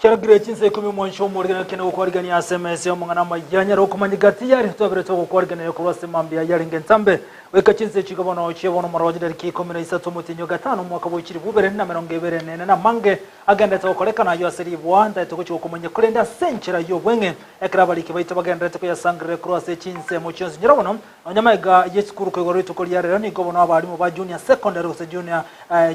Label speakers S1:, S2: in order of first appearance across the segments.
S1: Chiarokire chinsa ikomi omwancho omorigana kende gokwarigania ase emesa y'omong'ana amaya nyare okomanyeka tiyari twabere togokwarigania korwa ase mambia yarenge ntambe goika chinsa echi igo bono chia bono omorero chidariki ikomi na isato omotienyi o gatano omwaka bwe chilifu ibere na emerongo ebere na ene namange agenderete gokorekana ayio ase ribwa ntaete gochia gokomanyia korende ase enchera y'obweng'e ekero abariki baito bagendererete koyasangerera korwa ase chinsemo chionsi nyora bono Nonya magega y'esukuru koigwa rituko ria rero nigo bono abalimu ba Junior Secondary gose Junior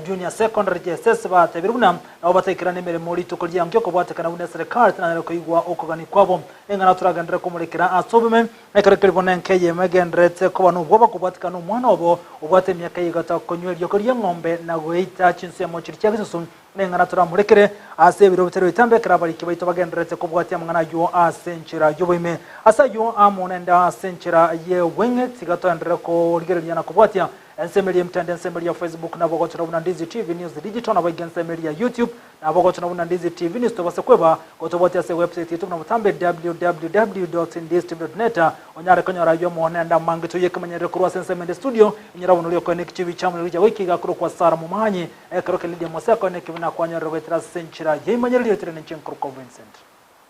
S1: Junior Secondary JSS batebire buna nabo bataikerana emeremo rituko riankio kobwatekana buna eserekari tenanyare koigwa okogania kwabo. Eng'ana toragenderere komorekera ase obume ekero keri bono enka eyemo egendererete koba nobwoba kobwatekana nomwana obo obwate emiaka eyegata konywa eriogo ri'eng'ombe na goeita chinsemo chiria chia gesusu Neng'ana toramorekere ase ebiro bitari bitambe ekero abariki baito bagendererete kobwatia amang'ana ayio ase enchera y'oboime. Ase ayio amo naende ase enchera y'obweng'e, tiga toenderere korigereria na kobwatia ensemo eria y'emtende, ensemo eria ya Facebook, nabo ogochora buna Ndizi TV News Digital, naboigo ensemo eria ya YouTube, nabo ogochora buna Ndizi TV News. Tobase kweba gotobwatia ase ewebsite yaito buna botambe www.ndizitv.net onyare konyora ayio amo naende amange toyekemanyerere korwa ase ensemo ende studio. Inyora bono oria okoena ekichibi chiamorero gochia goika iga korokwa Sarah Momanyi. Ekero kia Lidia Mose akonya ekibe nakwanyorire goetera ase enchera y'eimanyererio etire nenche nkorokwa Vincent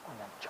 S1: Onyancha.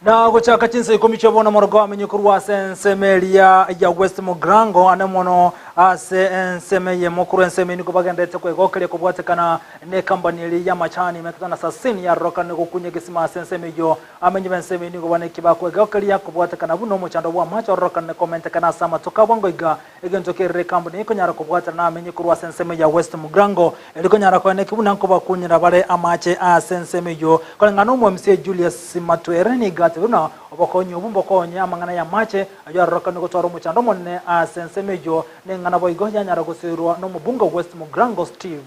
S1: Na gochaka chinsa ikomi chia bono omoroko amenye korwa ase ensemo eria ya West Mugrango ane mono ase ensemo eyemo korwa ensemo eyio nigo bagenderete kwegokeria kobwatekana nekambani eria y'amachani emekutano na Sasin yarorokane gokunya egesima ase ensemo eyio. Amenyi b'ensemo eyio nigo bane ki bakwegokeria kobwatekana buna omochando bw'amache ororokane komentekana ase amatuko abwango iga Egento kerire ekambuni ekonyara kobwatana namenye korwa ase ensemo ya West Mugrango, erio konyara koeneki buna nkobakunyera bare amache ase ensemo eyio. Koreng'ana nomo MCA Julius Matwere nigo atebire buna obokonyi obu mbokonye amang'ana y'amache ayio arorokanwe gotwara omochando omonene ase ensemo eyio, neng'ana boigo yanyara gosoirwa nomobunge o West Mugrango Steve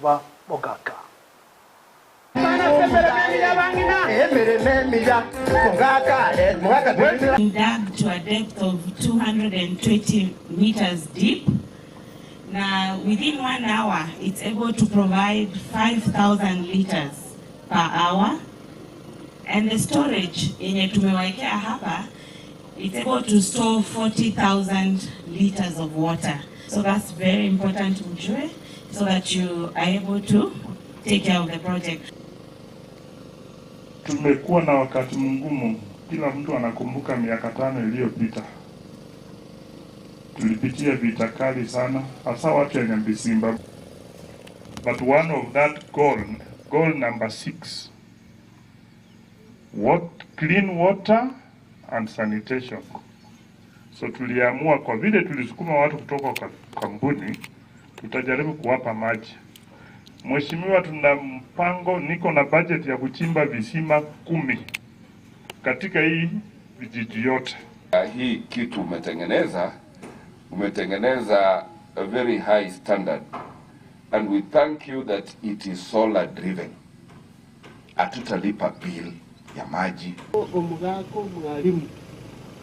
S1: Mogaka.
S2: Dug to a depth of 220 meters deep na within one hour it's able to provide 5000 liters per hour and the storage yenye tumewekea hapa it's able to store 40000 liters of water so that's very important mjue so that you are able to take care of the project.
S3: Tumekuwa na wakati mgumu, kila mtu anakumbuka miaka tano iliyopita tulipitia vita kali sana, hasa watu ya Nyabisimba. But one of that goal, goal number six, what, clean water and sanitation. So tuliamua kwa vile tulisukuma watu kutoka kwa kampuni, tutajaribu kuwapa maji. Mheshimiwa, tuna mpango, niko na budget ya kuchimba visima kumi katika hii vijiji yote.
S4: Hii kitu umetengeneza, umetengeneza a very high standard and we thank you that it is solar driven. Hatutalipa bill ya maji.
S5: Omogaka omwalimu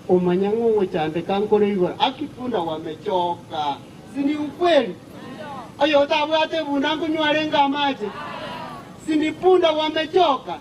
S5: omanya ng'a ogochandeka nkore igoro, akipunda wamechoka. Si ni ukweli? Oyotabwate ebunda nkonywa arenge amache? Si ni punda wamechoka?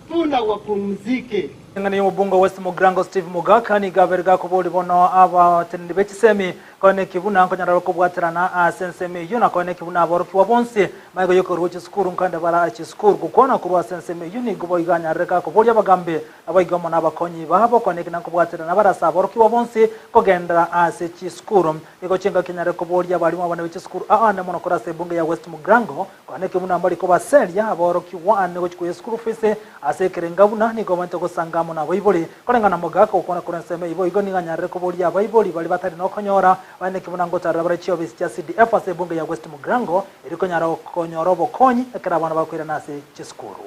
S5: Punda wapumzike.
S1: Eng'ana y'omobunge o West Mugirango Steve Mogaka nigo abere gakoboria bono abateneneri be chisemi Konya eki buna nkonyara kobwaterana ase ensemo eyio, na konya eki buna aborokigwa bonsi magega y'okoirwa chisukuru nkogenda bare ase chisukuru. Gokwana korwa ase ensemo eyio nigo boigo anyarire gakoboria abagambi, naboigo amo nabakonyi babo. Konya eki nankobwaterana bare ase aborokigwa bonsi kogenderera ase chisukuru. Nigo chingaki nyarire koboria abalimu abane be chisukuru aande mono korwa ase ebunge ya West Mugirango. Konya eki buna mbari kobaseria aborokigwa aande gochia koyia school fees ase ekerenga buna nigo bamaete gosanga amo nabaibori. Koreng'ana mogaka gokwana korwa ensemo eyio boigo nigo anyarire koboria abaibori baria batari nokonyora baeneki buna ngotarera bare chiofisi chia CDF ase ebunge ya West Mugirango erio konyara konyora obokonyi ekero abana bakoirana ase chisukuru.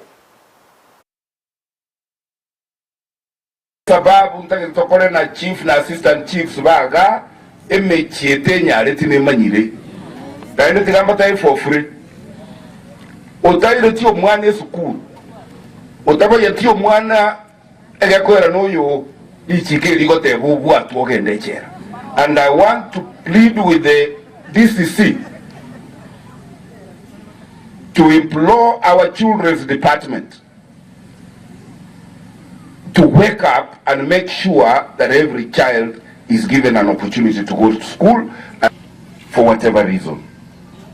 S4: Sababu ntagete tokore na chief na assistant chiefs baga emechie tenyareti nemanyire naende tiga mbatebi for free otaireti omwana esukuru otabayeti omwana Egekoera noyo richiko eri rigoteba obwatwe ogende echela and I want to plead with the DCC to implore our children's department. to wake up and make sure that every child is given an opportunity to go to school for whatever reason.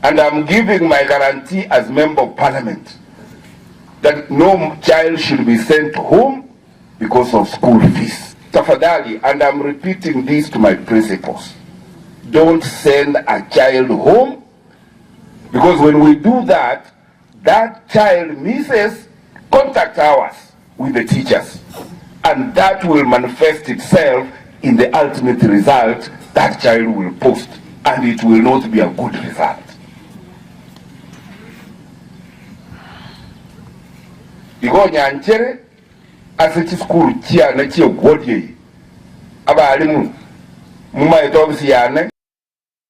S4: And I'm giving my guarantee as member of parliament that no child should be sent home because of school fees. Tafadhali, and I'm repeating this to my principals, don't send a child home because when we do that, that child misses contact hours with the teachers and that will manifest itself in the ultimate result that child will post and it will not be a good result. Igo nyanchere ase chisukuru chiane chi'egwodi eye, abalimu momaete ofisi yane.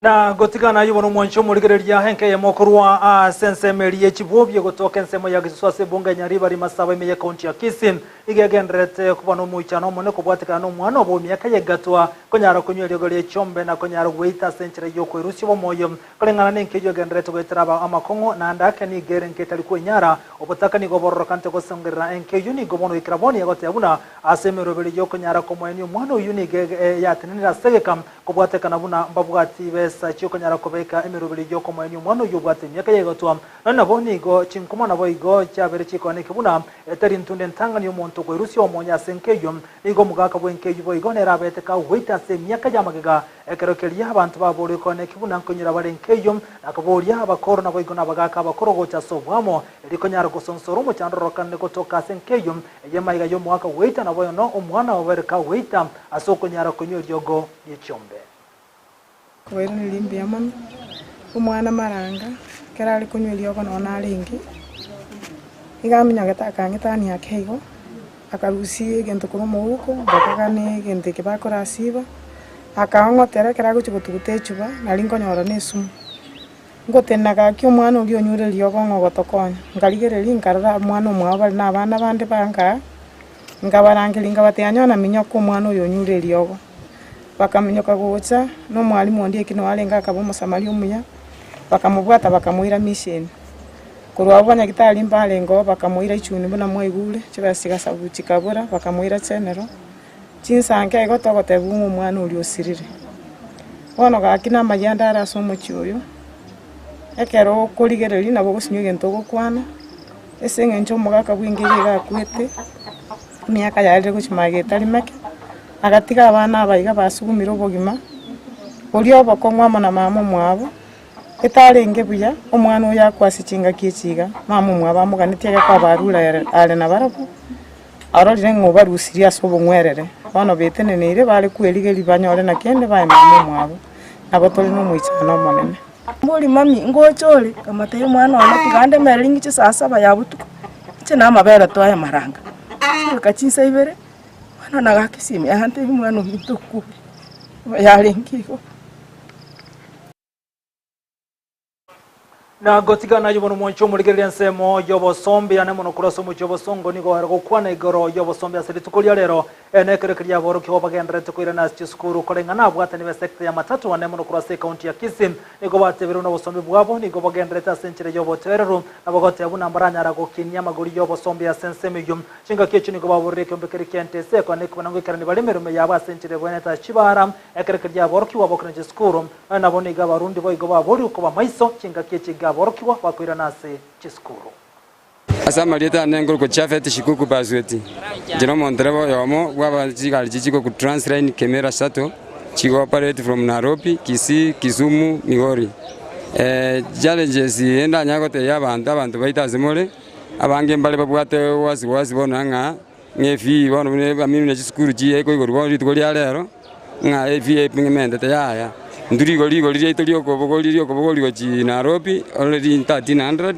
S1: Na gotigana ayio bono omwanche omorigereria enka eyemo korwa ase ensemo eria ye chibwobie gotoka ensemo ya Gesusu ase ebunge ya Nyaribari Masaba ime y'ekaunti ya Kisii iga egendererete koba nomoichano omonene kobwatekana nomwana obo emiaka y'egatwa konyara konywa eriogo rie chiombe na konyara gweita ase enchera y'okoerusia obomoyo koreng'ana nenka eyio egendererete goetera aba amakong'o naende ake nigo ere enka etari kwenyara obotaka nigo bororokante gosongerera enka eyio nigo bono goikera bono egoteba buna ase emeroberi y'okonyara komoenia omwana oyio nigo yatenenire ase egeka Kobwatekana buna mbabwati besa chi'okonyara kobeka emeroberi y'okomoenia omwana oyio obwate emiaka y'egotwa. Nonya nabo nigo chinkuma naboigo chiabeire chikoaneke buna etari ntunde entang'ani y'omonto koerusia omonyo ase enka eyio. Nigo omogaka bw'enka eyio boigo nere abete kagoita ase emiaka y'amagega. Ekero keria abanto baboorwe koaneki buna nkonyora bare enka eyio, na koboria abakoro naboigo nabagaaka abakoro gocha ase oboamo, erio konyara gosonsora omochando ororokanire gotoka ase enka eyio. Eye maiga y'omogaka goita naboigo omwana obeire kagoita ase okonyara konywa eriogo rie chiombe.
S6: Kobairaneria mbuya mono, omwana maranga, ekero are konywa eriogo nonye narenge, nigo aminyogete akang'etania ake igo, akarusia egento korwa omouko, ngakaga na egento eke bakorasiba, akang'otera ekero agochia gotuguta echuba, nari nkonyora na esumu. Ngotenena gaki omwana oria onyure eriogo ng'a ogotokonya, nkarigereria nkarora omwana omwabo bare na abana bande bangaa, nkabarangeria nkabatebia nyona minyoka omwana oyo onyure eriogo. Bakaminyoka gocha, na omwalimu onde eki noo arenge akaba omosamaria omuya, bakamobwata bakamoira mission. Korwa abwo banyagitari mbarenge oo bakamoira ichuni buna mwaigure, chibesa chigasabu chikabora, bakamoira general, chinsa nke igo togotebiwa ng'a omwana oria osirire. Bono gaki namayianda are ase omochie oyo, ekero okorigereria nabo ogosinywa egento ogokwana, ase eng'encho omogaka bw'enka eye iga akwete, emiaka yarire gochia magega etari meke. Agatiga abana aba iga basugumire obogima boria obokong'u amo na mama omwabo, etarenge buya omwana oyo akwe ase chingaki echi iga, mama omwabo amoganetie ageke abarure are are nabarabwo, arorire ng'a obarusirie ase obong'werere, bono beteneneire bare kwerigeria banyore na kende bae mama omwabo, nabo tore nomoichano omonene.
S7: Mbori mami, ngocha ore? Nkamotebia omwana one tiga ndemere ring'iche saa saba ya botuko, inche namabere twaye amaranga. Chigoika chinsa ibere. Bono nagaka esimi yantebia omwana ominto okure, yarenge igo.
S1: Na gotigana ayio bono mwanche omorigereria ensemo y'obosombe yane mono korwa ase omochie obosongo nigo ere gokwana igoro y'obosombe ase rituko ria rero eh, nekero keria aborokigwa bagendererete koirana ase chisukuru koreng'ana abwatani b'esekta ya matatu ane mono korwa ase ekaunti ya Kisii nigo batebirie buna obosombe bwabo nigo bogendererete ase enchera y'obotoereru na bagoteba buna mbaranyara gokinia amagori y'obosombe ase ensemo eyio Chingaki echio nigo baborire ekeombe keria ki'ente ase ekona ekobana ngoikerania bare emeremo yabo ase enchera ebwenerete ase chibaara, ekero keria aborokigwa bokina chisukuru. Nonya nabo nigo Abarundi boigo baborirwe koba maiso chingaki echi iga aborokigwa bakoirana ase chisukuru.
S8: Ase amarieta ane nkorokwa Japhet Shikuku Basweti, inche nomontereba oyomo bw'aba chigari chichikoku Transline Kemera Shuttle chigo operate from Nairobi, Kisii, Kisumu, Migori. Challenges endanyare gotebia abanto, abanto baito ase more. Abange mbare babwate wasi wasi bono ng'a ng'a efee bono buna ebamino ne chisukuru chiaye koigorwa bono rituko ria rero, ng'a efee ementete yaya. Intwe rigori rigori riaito riokobogori riokobogori gochia Nairobi already 1300,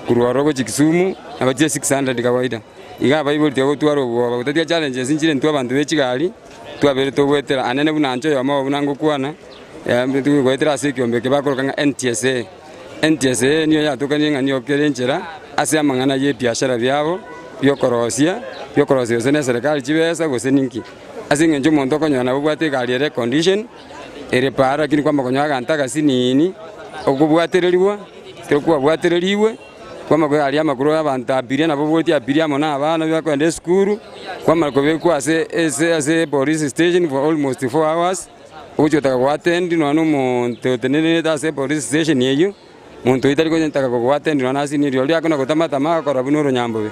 S8: korwa ororo gochia Kisumu nabo chire 600 kawaida. Iga abaibori tiga gotwara obwoba, gotatiga challenges nchire intwe abanto be chigari, twabeire togoetera anene buna inche oyomo obo buna ngokwana, goetera ase ekiombe eke bakoroka ng'a NTSA. NTSA nigo yatokanire ng'a nigo kere enchera ase amang'ana y'ebiashara biabo bi'okorosia, bi'okorosia gose neserekari chibesa gose ninki. Ase eng'encho omonto okonyora nabo obwate egari ere condition, ere para lakini kwamba konyora aganto agasinini, okobwatereriwa, ekero kwabwatereriwe. Kwamanya aria amakuru y'abanto abiria nabo obwoti abiria amo na abana bakoenda esukuru, kwamanya kobekwa ase ase ase police station for almost 4 hours, ogochia gotaka goattend nonya na omonto otenenerete ase police station eywo, monto oyio tari konyetaka kogoattend nonya na ase rirorio riria akona gotama tama agokora buna oronyambobe.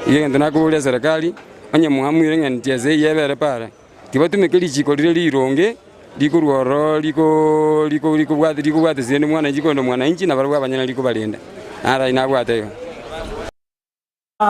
S8: Igo egento nakoboria eserekari, onye mwamuire ng'a NTSA eywo ebere pare. Tibatumeke richiko rire rironge rikorwa ororo riko riko rikobwati rikobwatisia rende mwananchi korende mwananchi nabarabwo abanyene rikobarenda. Naro ayio nabwate igo.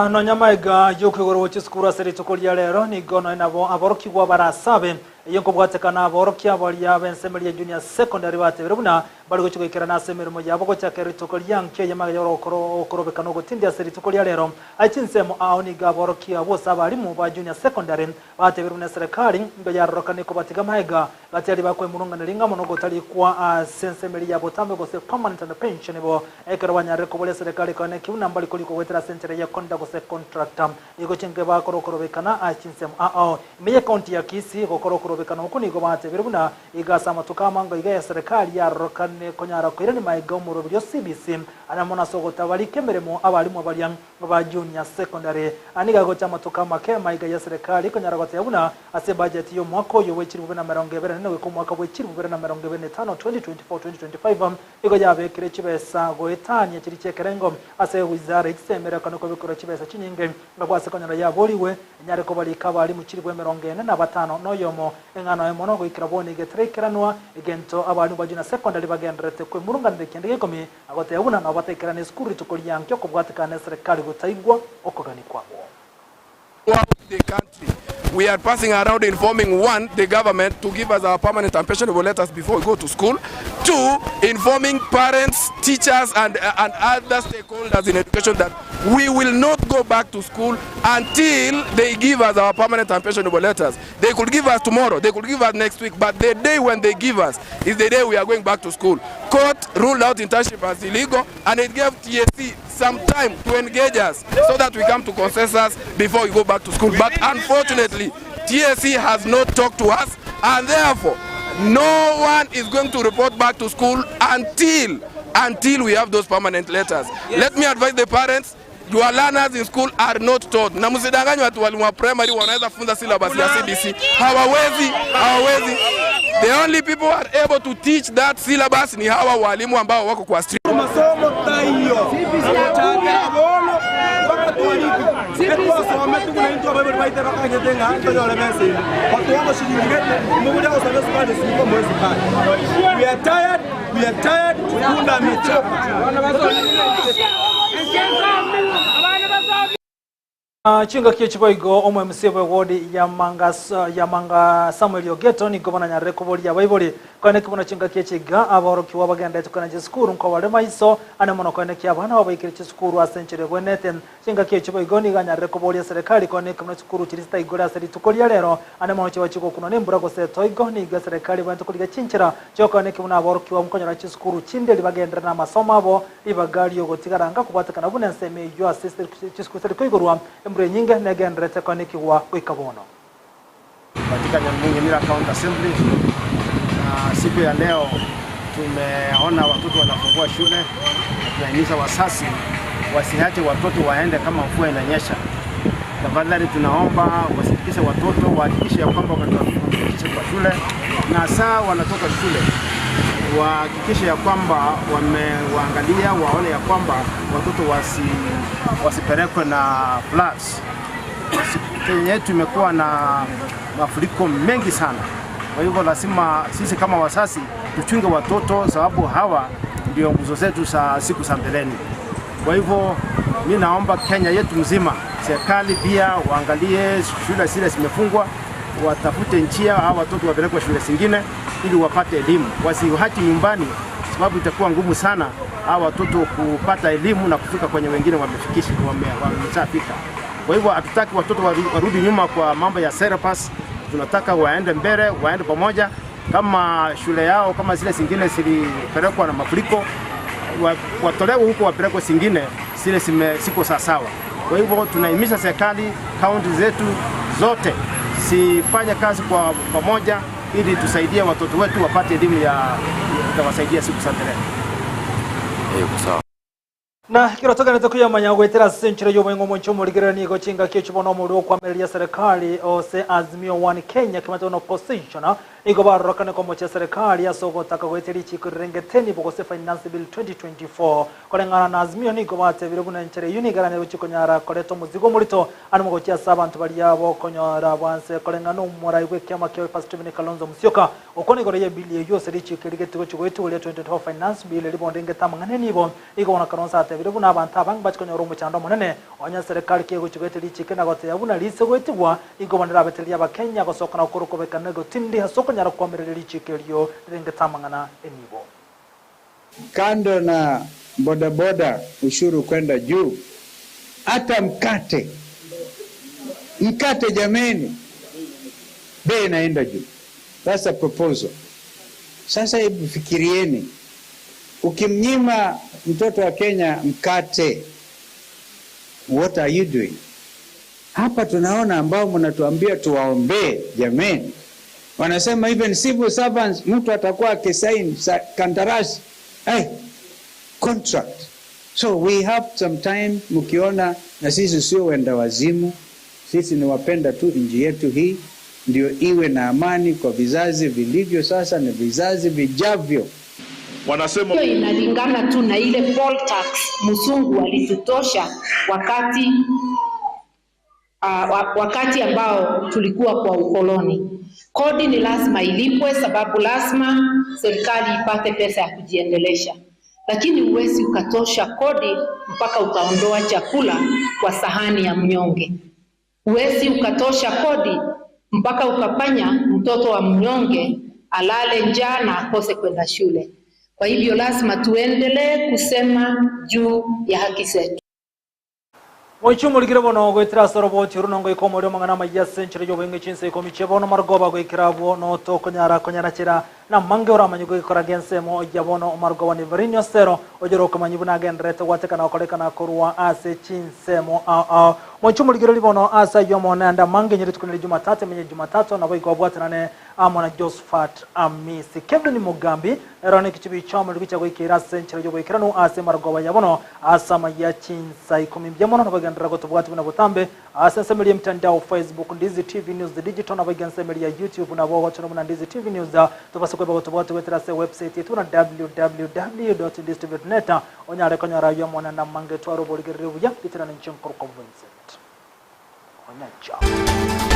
S1: Nonya maega y'okoigorwa gwe chisukuru ase rituko ria rero, nigo nonya nabo aborokigwa barasabe. Eyio nkobwatekana aborokia baria b'ensemeri ya Junior Secondary batebire buna Mbare gochia goikerana ase emeremo yabo gochaka rituko ria nkio y'amagega y'okorobekana ogotindi ase rituko ria rero. Aye chinsemo ao nigo aborokia bose abalimu ba junior secondary batebirie buna eserekari nigo yarorokana ekobatiga amagega gati aria bakwemurungana ring'amo nogotarikwa ase ensemeri ya botambe gose permanent and pensionable ekero banyarire koboria eserekari koene ki buna mbari korikwa goetera ase enchera ye konda gose contract. Nigo chinke bakora okorobekana ase chinsemo ao ime ye county ya Kisii gokora okorobekana okwo nigo batebirie buna Iga ase amatuko amango iga eserekari yarorokane konyara koirania maega omoroberi o CBC ane mono ase ogotabarika emeremo abalimu baria ba Junior Secondary. Aya nigo agocha amatuko amake maiga yeserekari konyara goteba buna ase ebudget y'omwaka oyo bwe chilifu bibere na emerongo ebere na ene goika omwaka bwe chilifu bibere na emerongo ebere na etano, 2024-2025, nigo yabekire chibesa goetania chiria chi'ekerengo ase wizara ye chisemere ekone kobekerwa chibesa chinyinge Ngakwa ase konyora yaborigwe, enyare kobarika abalimu chilifu emerongo ene na batano noyomo, eng'ana oyomo nogoikera bono egetraikeranwa, egento abalimu ba junior secondary bagendererete kwemurunganera ekianda gia ikomi, na goteba buna nabo bataikerane esukuru rituko riankio kobwatekana neserekari gotaigwa okogania kwabo.
S9: Throughout the country we are passing around informing one the government to give us our permanent and pensionable letters before we go to school, two informing parents, teachers and, and other stakeholders in education that We will not go back to school until they give us our permanent and pensionable letters. They could give us tomorrow, they could give us next week, but the day when they give us is the day we are going back to school. Court ruled out internship as illegal and it gave TSC some time to engage us so that we come to consensus before we go back to school. But unfortunately, TSC has not talked to us and therefore no one is going to report back to school until until we have those permanent letters. Yes. Let me advise the parents your learners in school are not taught. Na msidanganywe watu walimu wa primary wanaweza funza syllabus ya CBC. Hawawezi, hawawezi. The only people who are able to teach that syllabus ni hawa walimu ambao wako kwa street.
S10: Masomo taiyo gochakera bono mpaka twarike etwasometi buna intwe abaibori baito bakanyete ng'a ntonyore besa ime batoa omochiringi gete omobori agosaba esukari esiko omoe esukari we are tired We are tired, punda amechoka.
S1: Chingaki echi boigo omo MC bwe ward ya Manga ya Manga Samuel Ogeto nigo bananyarire koboria abaibori koeneki buna chingaki echi iga aborokigwa bagenderete koenda chisukuru nkobare maiso ane mono koeneki abana babaikire chisukuru ase enchera ebwenerete Chingaki echio boigo nigo anyarire koboria eserekari kone ekemo chisukuru chiria chitaigore ase rituko ria rero, ande mono chiba chigokunwa nembura gose etoigo. Nigo eserekari ebwenerete korigia chinchera chi'okoeneki buna aborokigwa nkonyora chisukuru chinde ribagenderere namasomo abo ribaga riogotigara anga kobwatekana buna ensemo eyio ase chisukuru chitari koigorwa embura enyinge negendererete koenekigwa goika bono.
S11: Katika Nyamira County Assembly na siku ya leo tumeona watoto wanafungua shule. Tunahimiza wazazi wasiache watoto waende kama mvua inanyesha. Tafadhali tunaomba wasindikize watoto, wahakikishe ya kwamba wamewafikisha kwa shule, na saa wanatoka shule wahakikishe ya kwamba wamewaangalia, waone ya kwamba watoto wasi, wasipelekwe na floods. Kenya yetu imekuwa na mafuriko mengi sana, kwa hivyo lazima sisi kama wazazi tuchunge watoto, sababu hawa ndio nguzo zetu za siku za mbeleni. Kwa hivyo mi naomba Kenya yetu mzima, serikali pia waangalie shule zile zimefungwa, watafute njia hawa watoto wapelekwe shule zingine ili wapate elimu, wasiwache nyumbani, sababu itakuwa ngumu sana hawa watoto kupata elimu na kufika kwenye wengine wamefikisha wameshafika. Kwa hivyo hatutaki watoto warudi nyuma kwa mambo ya syllabus, tunataka waende mbele, waende pamoja kama shule yao kama zile zingine zilipelekwa na mafuriko watolewe huko wapelekwe zingine zile siko sawasawa. Kwa hivyo tunahimiza serikali, kaunti zetu zote sifanye kazi kwa pamoja ili tusaidie watoto wetu wapate elimu ya itawasaidia siku za mbele.
S1: Na ekero togenderete koyamanya goetera ase enchera y'oboing'u omonche omorigereria nigo chingaki echio bono omorwe okwamereria serikali ose Azimio One Kenya kemate bono opposition nigo barorokane komochia serikali ase ogotaka goetia richiko rirengete nibo gose Finance Bill 2024 Koreng'ana na Azimio nigo batebire buna enchera eyio nigo eranyare gochia konyara koreta omozigo omorito ande mogochia ase abanto baria bokonyora bwanse koreng'ana nomorai bw'ekiama kia Wiper Stephen Kalonzo Musyoka Okwo nigoro y'ebili eyio ase richiiko eri getigo chigoetigwa ria 2024 Finance Bill ribondo ingete amang'ana enibo. Nigo bono Kalonzo atebire buna abanto abange bache konyora omochando omonene onye eserekari kegochia goetia richiiko na gotebia buna rise goetigwa nigo bono erabetererie abakenya gosoka na gokora okobekana egotindi ase okonyara koamereria richiiko erio rirengete amang'ana enibo.
S12: Kando na bodaboda ushuru kwenda juu, hata mkate, mkate jameni, bei inaenda juu. That's a proposal. Sasa hebu fikirieni, ukimnyima mtoto wa Kenya mkate, what are you doing? Hapa tunaona ambao mnatuambia tuwaombee, jameni, wanasema even civil servants, mtu atakuwa akisign kandarasi hey, contract. So we have some time, mkiona na sisi sio wenda wazimu, sisi ni wapenda tu nchi yetu hii ndio iwe na amani kwa vizazi vilivyo sasa na vizazi vijavyo.
S3: Wanasema
S13: hiyo inalingana tu na ile poll tax mzungu alitutosha wakati uh, wakati ambao tulikuwa kwa ukoloni. Kodi ni lazima ilipwe, sababu lazima serikali ipate pesa ya kujiendelesha, lakini huwezi ukatosha kodi mpaka ukaondoa chakula kwa sahani ya mnyonge. Huwezi ukatosha kodi mpaka ukafanya mtoto wa mnyonge alale njaa na akose kwenda shule. Kwa hivyo lazima tuendelee kusema juu ya haki zetu.
S1: Goichia omorikire bono goetera ase oroboti oro nongoika omoerio amang'ana amayia ase enchera y'oboing'e chinsa ikomi chia bono marogoba goikera abwo notokonyara konyanachera namange oramanye goikora gensemo ya bono marogoba ni Varini Osero oyore okomanyi buna agendererete gwatekana gokorekana korwa ase chinsemo ao ao Moichia omorigereri bono ase ayio amo naende amange nye rituko nere Jumatatu emenye Jumatatu nabo igo abwatanane amo na Josphat Amisi. Kevin Mugambi ero nekichibi chi'omorero gichia goikeira ase enchera y'oboikeranu ase emarogoba ya bono ase amayia chinsa ikomi mbuya mono nabagenderera gotobwatia buna botambe ase ensemo eria y'emtandao Facebook Ndizi TV News Digital naboigo ensemo eria ya YouTube nabo ogochora buna Ndizi TV News tobase kweba gotobwatia goetera ase ewebsite yaito buna www.ndizitv.net onyare konyora ayio amo naende amange tware oborigereria obuya ritirana inche nkorokwa Vincent Onyancha.